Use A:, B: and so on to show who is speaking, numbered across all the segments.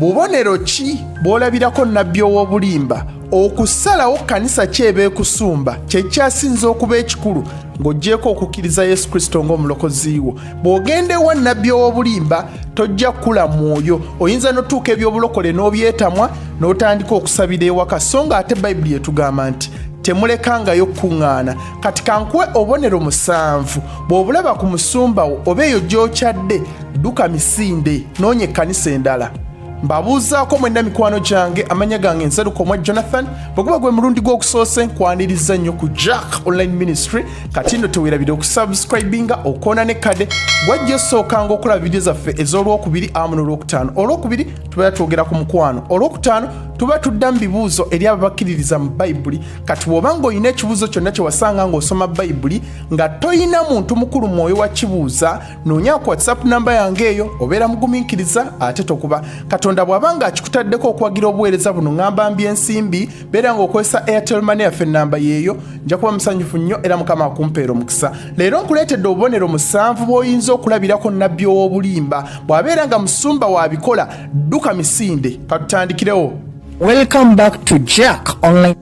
A: Bubonero ki bw'olabirako nnabbi ow'obulimba? Okusalawo kkanisa ki eba ekusumba kye kyasinze okuba ekikulu ng'oggyeeko okukkiriza Yesu Kristo ng'omulokozi wo. Bw'ogenda ewa nnabbi ow'obulimba tojja kukula mwoyo, oyinza n'otuuka eby'obulokole n'obyetamwa n'otandika okusabira ewaka, so nga ate Bayibuli etugamba nti temulekangayo kukuŋŋaana. Kati kankuwe obubonero 7, bw'obulaba ku musumba wo oba eyo gy'okyadde, dduka misinde, noonya ekkanisa endala. Mbabuuzaako mwenna mikwano gyange, amanya gange nseruka omwa Jonathan. Bwe guba gwe mulundi gw'okusoose, nkwaniriza nnyo ku Jack Online Ministry. Kati nno teweerabire okusubscribinga, okoona ne kade gwajja osookanga okulaba vidiyo zaffe ez'olwokubiri awamu n'olwokutaano. Olwokubiri tubeera twogera ku mukwano, olwokutaano tuba tudda mu bibuuzo eri abo bakkiririza mu Bayibuli. Kati bw'oba ng'olina ekibuuzo kyonna kye wasanga ng'osoma Bayibuli nga toyina muntu mukulu mwoyo wa kibuuza, noonya ku WhatsApp namba yange eyo, obeera mugumiikiriza ate tokuba. Katonda bw'aba nga akikutaddeko okuwagira obuweereza buno, ŋŋamba mbi ensimbi, beera ng'okozesa Airtel Money yaffe, ennamba yeeyo. Nja kuba musanyufu nnyo era Mukama akumpeera omukisa. Leero nkuleetedde obubonero 7 bw'oyinza okulabirako nnabbi ow'obulimba. Bw'abeera nga musumba w'abikola, dduka misinde. Katutandikirewo.
B: Welcome back to Jack Online.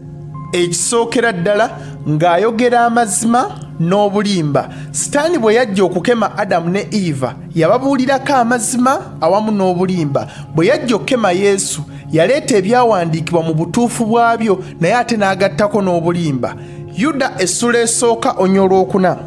A: Ekisookera ddala, ng'ayogera amazima n'obulimba. Sitaani bwe yajja okukema Adamu ne Eva, yababuulirako amazima awamu n'obulimba. Bwe yajja okukema Yesu, yaleeta ebyawandiikibwa mu butuufu bwabyo, naye ate n'agattako n'obulimba. Yuda essula esooka onya olwokuna: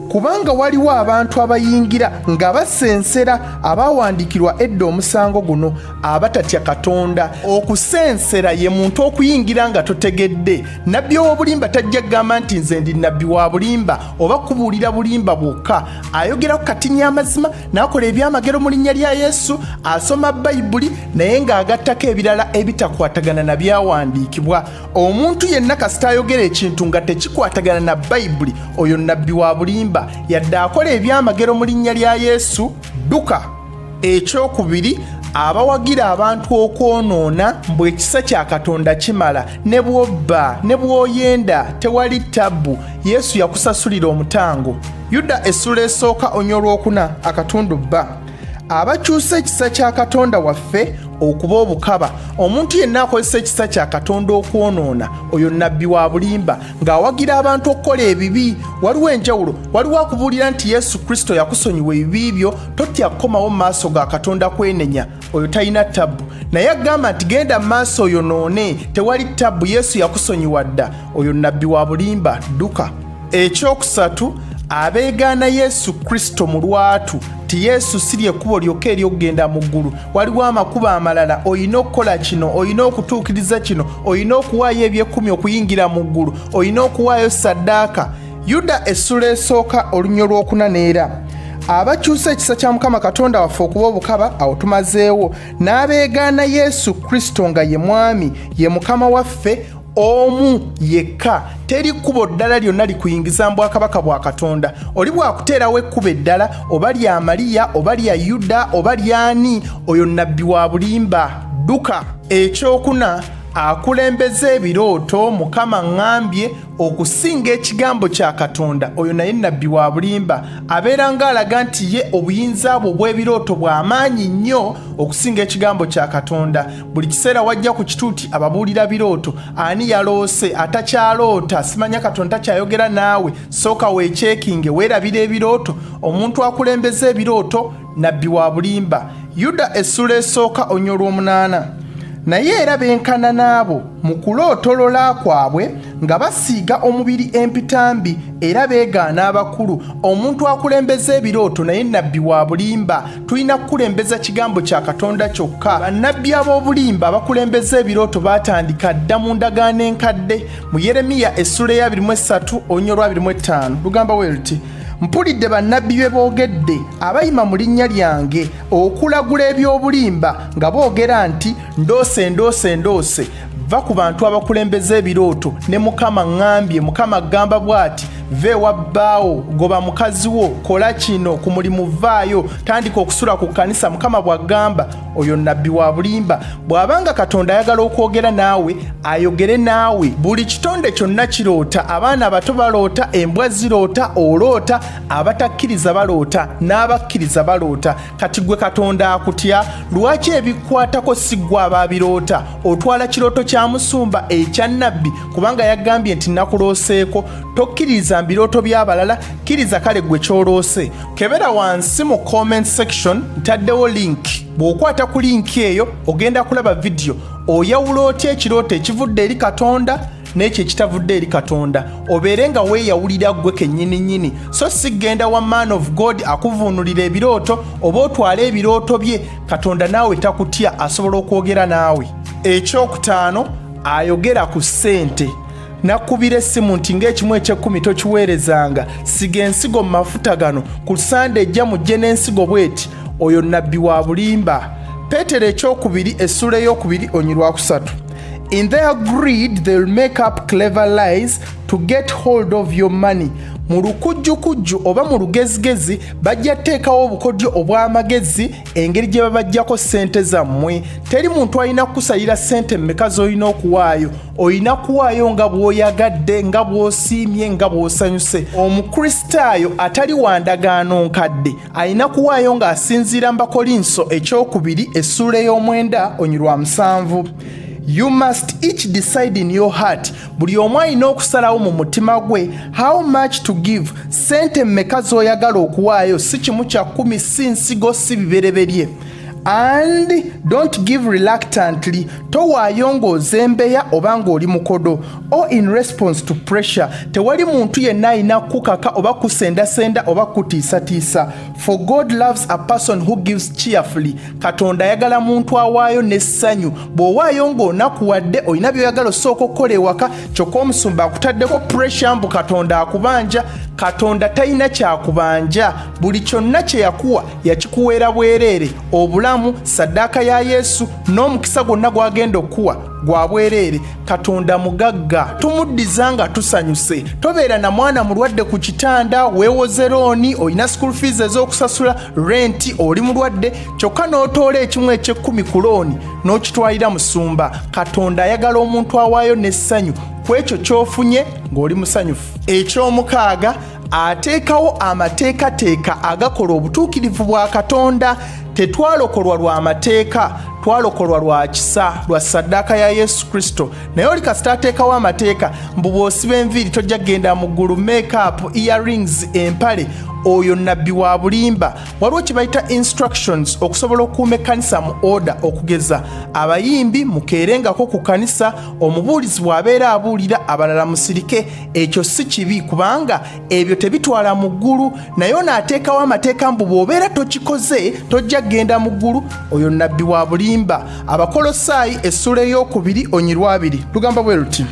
A: kubanga waliwo abantu abayingira nga basensera, abawandiikirwa edda omusango guno, abatatya Katonda. Okusensera ye muntu okuyingira nga totegedde. Nabbi ow'obulimba tajja kugamba nti nze ndi nabbi wa bulimba oba kubuulira bulimba bwokka. Ayogera ku katinya amazima, n'akola ebyamagero mu linnya lya Yesu, asoma Bayibuli naye ng'agattako ebirala ebitakwatagana na byawandiikibwa. Omuntu yenna kasita ayogera ekintu nga tekikwatagana na Bayibuli, oyo nabbi wa bulimba, yadde akola ebyamagero mu linnya lya Yesu, dduka. Ekyokubiri, abawagira abantu okwonoona, mbu ekisa kya Katonda kimala, ne bw'obba ne bw'oyenda tewali tabbu, Yesu yakusasulira omutango. Yuda essula esooka onya olwokuna akatundu bba: abakyusa ekisa kya Katonda waffe okuba obukaba. Omuntu yenna akozesa ekisa kya Katonda okwonoona, oyo nnabbi wa bulimba, ng'awagira abantu okukola ebibi. Waliwo enjawulo. Waliwo akubuulira nti Yesu Kristo yakusonyiwa ebibi byo, totya kukomawo mu maaso ga Katonda kwenenya, oyo talina tabbu. Naye agamba nti genda mu maaso oyonoone, tewali tabbu, Yesu yakusonyiwa dda, oyo nnabbi wa bulimba, dduka. Ekyokusatu, abeegaana Yesu Kristo mu lwatu ti Yesu si lyekkubo lyokka ery'okugenda mu ggulu, waliwo amakubo amalala, olina okukola kino, olina okutuukiriza kino, olina okuwaayo eby'ekkumi okuyingira mu ggulu, olina okuwaayo saddaaka. Yuda essula esooka olunya olwokuna: neera abakyusa ekisa kya Mukama Katonda waffe okuba obukaba. Awo tumazeewo n'abeegaana Yesu Kristo nga ye Mwami, ye Mukama waffe omu yekka. Teri kkubo ddala lyonna likuyingiza mu bwakabaka bwa Katonda. Oli bw'akuteerawo ekkubo eddala, oba lya Mariya oba lya Yuda oba lyani, oyo nnabbi wa bulimba, dduka. Ekyokuna, akulembeza ebirooto, Mukama ŋŋambye, okusinga ekigambo kya Katonda, oyo naye nnabbi wa bulimba. Abeera ng'alaga nti ye obuyinza bwe obw'ebirooto bw'amaanyi nnyo okusinga ekigambo kya Katonda. Buli kiseera wajja ku kituuti ababuulira birooto, ani yaloose, atakyaloota, simanya Katonda takyayogera naawe, sooka weekyekinge, weerabira ebirooto. Omuntu akulembeza ebirooto nabbi wa bulimba. Yuda essula esooka onya olw'omunaana: naye era benkana n'abo mu kulootolola kwabwe, nga basiiga omubiri empitambi, era beegaana abakulu. Omuntu akulembeza ebirooto naye nabbi wa bulimba. Tulina kukulembeza kigambo kya Katonda kyokka. Bannabbi ab'obulimba abakulembeza ebirooto baatandika dda mu ndagaano enkadde. Mu Yeremiya essula eya 23 olunya olwa 25 lugamba bwe luti: mpulidde bannabbi bye boogedde, abayima mu linnya lyange okulagula eby'obulimba, nga boogera nti ndoose, ndoose, ndoose. Va ku bantu abakulembeza ebirooto ne Mukama ŋŋambye, Mukama agamba bw'ati. Va ewa bbaawo, goba mukazi wo, kola kino, ku mulimu vaayo, tandika okusula ku kkanisa, Mukama bw'agamba. Oyo nabbi wa bulimba. Bw'abanga Katonda ayagala okwogera naawe, ayogere naawe. Buli kitonde kyonna kiroota. Abaana abato baloota, embwa ziroota, oloota, abatakkiriza baloota, n'abakkiriza baloota. Kati gwe Katonda akutya lwaki? Ebikwatako si ggwe abaabiroota. Otwala kirooto kya musumba, ekya nabbi, kubanga yagambye nti nakulooseeko. Tokkiririza mbirooto by'abalala, kkiriza kale gwe kyoloose. Kebera wansi mu comment section, ntaddewo link. Bw'okwata ku link eyo, ogenda kulaba vidiyo oyawula otya ekirooto ekivudde eri Katonda n'ekyo ekitavudde eri Katonda, obeere nga weeyawulira ggwe kennyini nnyini, so si genda wa man of God akuvuunulira ebirooto oba otwale ebirooto bye. Katonda naawe takutya, asobola okwogera naawe. Ekyokutaano, ayogera ku ssente. Nakubira essimu nti ng'ekimu ekyekkumi tokiweerezanga, siga ensigo mu mafuta gano, ku Sande ejja mujje n'ensigo bw'eti. Oyo nabbi wa bulimba. Peetero ekyokubiri essula eyokubiri olunyiriri lwakusatu: "In their greed they will make up clever lies to get hold of your money." Mu lukujjukujju oba mu lugezigezi bajja kuteekawo obukodyo obw'amagezi engeri gye babajjako ssente zammwe. Teri muntu alina kukusalira ssente mmeka z'olina okuwaayo. Olina kuwaayo nga bw'oyagadde, nga bw'osiimye, nga bw'osanyuse. Omukristaayo atali wa ndagaano nkadde alina kuwaayo ng'asinziira mu Bakolinso ekyokubiri essuula ey'omwenda olunyiriri lwa 7: "You must each decide in your heart," buli omu alina okusalawo mu mutima gwe, "how much to give," sente mmeka z'oyagala okuwaayo, si kimu kya 10, si nsigo, si bibereberye. "And don't give reluctantly," towaayo ng'ozembeya oba ng'oli mukodo, "or in response to pressure." Tewali muntu yenna alina kukaka oba kusendasenda oba kutiisatiisa. "For God loves a person who gives cheerfully." Katonda ayagala muntu awaayo n'essanyu. Bw'owaayo ng'onakuwadde, olina by'oyagala osooka okukola ewaka, kyokka omusumba akutaddeko pressure mbu Katonda akubanja. Katonda talina kyakubanja. Buli kyonna kye yakuwa yakikuweera bwereere. Obulamu, saddaaka ya Yesu, n'omukisa gwonna gw'agenda okukuwa gwa bwereere. Katonda mugagga, tumuddiza nga tusanyuse. Tobeera na mwana mulwadde ku kitanda, weewoze loan, olina school fees ez'okusasula, rent, oli mulwadde, kyokka n'otoola ekimu ekyekkumi ku loan n'okitwalira musumba. Katonda ayagala omuntu awaayo n'essanyu ku ekyo ky'ofunye ng'oli musanyufu. Ekyomukaaga, ateekawo amateekateeka agakola obutuukirivu bwa Katonda. Tetwalokolwa lwa mateeka, twalokolwa lwa kisa, lwa saddaaka ya Yesu Kristo. Naye oli kasita ateekawo amateeka mbu bw'osiba enviiri tojja kgenda mu ggulu, makeup, earrings, empale, oyo nabbi wa bulimba. Waliwo kye bayita instructions okusobola okukuuma ekkanisa mu order. Okugeza, abayimbi mukeerengako ku kkanisa, omubuulizi bw'abeera abuulira, abalala musirike. Ekyo si kibi, kubanga ebyo tebitwala mu ggulu. Naye ono ateekawo amateeka mbu bw'obeera tokikoze tojja kgenda mu ggulu, oyo nabbi wa bulimba. Abakolosaayi essula eyokubiri olunyiriri lwa 2 lugamba bwe luti: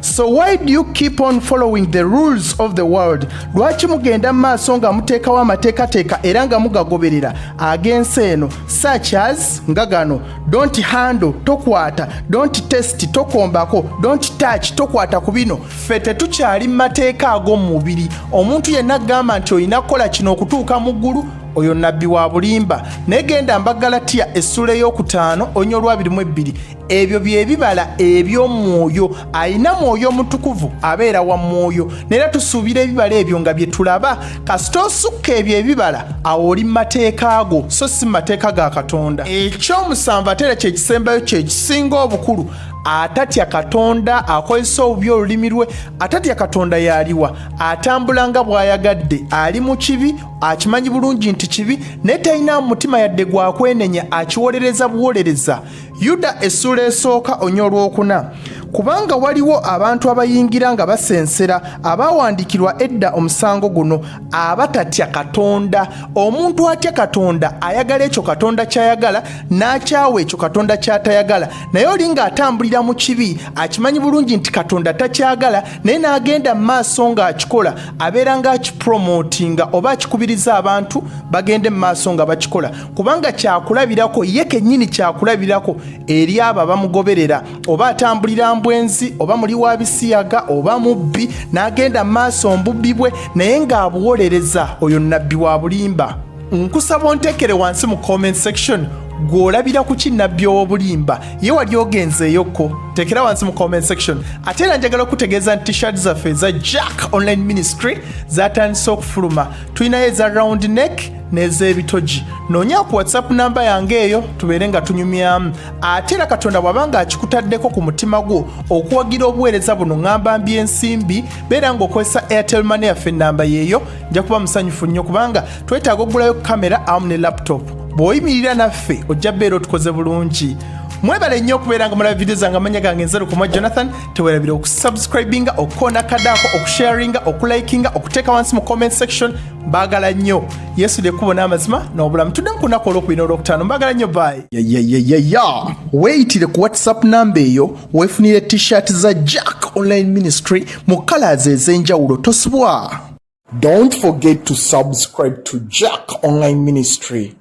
A: "So why do you keep on following the rules of the world?" Lwaki mugenda mu maaso nga muteekawo amateekateeka era nga mugagoberera ag'ensi eno? "Such as," nga gano: "Don't handle," tokwata; "don't taste," tokombako; "don't touch," tokwata ku bino. Ffe tetukyali mu mateeka ag'omu mubiri. Omuntu yenna agamba nti olina kukola kino okutuuka mu ggulu, oyo nabbi wa bulimba. Naye genda Mbagalatiya essula eyokutaano olunyiriri lwa 22: ebyo bye bibala eby'omwoyo. Ayina Mwoyo Omutukuvu abeera wa mwoyo, naye tusuubira ebibala ebyo nga bye tulaba. Kasita osukka ebyo ebibala, awo oli mu mateeka ago, so si mu mateeka ga Katonda. Ekyomusanvu, ate era kyekisembayo, kyekisinga obukulu: atatya Katonda akozesa obubi olulimi lwe. Atatya Katonda yaliwa? Atambula nga bw'ayagadde, ali mu kibi, akimanyi bulungi nti kibi, naye talina mu mutima yadde gwakwenenya, akiwolereza buwolereza. Yuda essula esooka olunyiriri olwokuna: kubanga waliwo abantu abayingira nga basensera, abawandiikirwa edda omusango guno, abatatya Katonda. Omuntu atya Katonda ayagala ekyo Katonda ky'ayagala, n'akyawa ekyo Katonda ky'atayagala. Naye oli ng'atambulira mu kibi, akimanyi bulungi nti Katonda takyagala, naye n'agenda mu maaso ng'akikola, abeera ng'akipromotinga oba akikubiriza abantu bagende mu maaso nga bakikola, kubanga kyakulabirako ye kennyini, kyakulabirako eri abo abamugoberera. Oba atambulira bwenzi oba muli wa bisiyaga oba mubbi n'agenda mu maaso mbubbi bwe naye ng'abuwolereza, oyo nabbi wa bulimba. Nkusaba onteekere wansi mu comment section gw'olabira ku ki nabbi ow'obulimba ye wali ogenzeeyokko. Teekera wansi mu comment section. Ate era njagala okutegeeza nti T-shirt zaffe eza Jack Online Ministry zatandise okufuluma. Tulinayo eza round neck n'ez'ebitogi. Noonya ku WhatsApp namba yange eyo tubeere nga tunyumyamu. Ate era Katonda bw'aba nga akikutaddeko ku mutima gwo okuwagira obuweereza buno, ŋŋamba mbi ensimbi, beera ng'okozesa Airtel Money yaffe, ennamba yeeyo. Nja kuba musanyufu nnyo kubanga twetaaga okugulayo kamera awamu ne laptop. Bw'oyimirira naffe ojja beera otukoze bulungi. Mwebale nnyo okubeera nga mulaba vidiyo zange. Amanya gange nze Lukomwa Jonathan. Tewerabira okusubscribinga, okukoona kadaako, okusharinga, okulikinga, okuteeka wansi mu comment section. Mbaagala nnyo. Yesu lyekkubo n'amazima n'obulamu. Tuddemu ku lunaku olwokubiri n'olwokutaano. Mbaagala nnyo, bye. Yayayayaya, weeyitire ku WhatsApp namba eyo weefunire T-shirt za Jack Online Ministry mu colors ez'enjawulo. Tosubwa.
B: Don't forget to subscribe to Jack Online Ministry.